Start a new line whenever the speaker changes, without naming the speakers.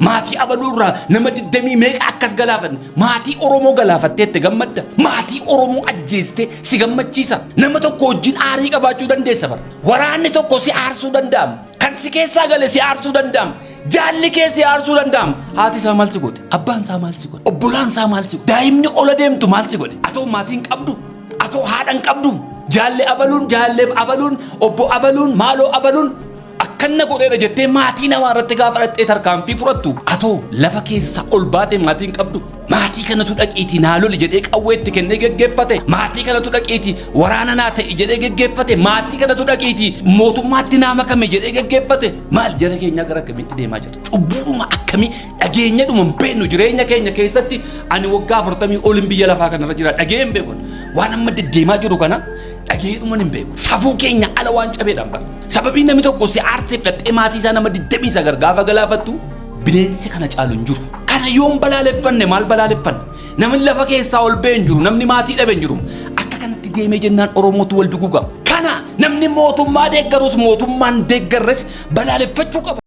Maatii abaluu irraa nama digdamii meeqa akkas galaafanne. Maatii Oromoo galaafatteetti gammadda. Maatii Oromoo ajjeeste si gammachiisa. Nama tokko wajjin aarii qabaachuu dandeessa bara. Waraanni tokko si aarsuu danda'ama. Kan si keessaa gale si aarsuu danda'ama. Jaalli kee si aarsuu danda'ama. Haati isaa maal si goote? Abbaan isaa maal si godhe? Obbolaan isaa maal si godhe? Daa'imni ola deemtu maal si godhe? Atoo maatiin qabdu? Atoo haadhan qabdu? Jaalli abaluun, jaallee abaluun, obbo abaluun, maaloo abaluun akkanna godheera jettee maatii namaa irratti gaafa dhaqxee tarkaanfii fudhattu, atoo lafa keessa ol baate maatiin qabdu. Maatii kanatu dhaqiitii naa loli jedhee qawweetti kennee geggeeffate. Maatii kanatu dhaqiitii waraana naa ta'i jedhee geggeeffate. Maatii kanatu dhaqiitii mootummaatti naa makame jedhee geggeeffate. Maal jara keenyaa gara akkamitti deemaa jira? Cubbuudhuma akkamii dhageenyadhuma hin beeknu jireenya keenya keessatti. Ani waggaa 40 olin biyya lafaa kanarra jira, dhagee hin beeku. Waan amma deddeemaa jiru kana dhageedhuma hin beeku. Safuu keenya ala waan cabeedhaan bara. Sababii namni tokko si aarseef dhaqxee maatii isaa nama 29 gaafa galaafattu, bineensi kana caalu hin jiru. Kana yoom balaaleffanne? Maal balaaleffanne? Namni lafa keessaa ol ba'e hin jiru. Namni maatii dhabe hin jiru. Akka kanatti deemee jennaan Oromootu wal duguuga. Kana namni mootummaa deeggarus mootummaan deeggarres balaaleffachuu qaba.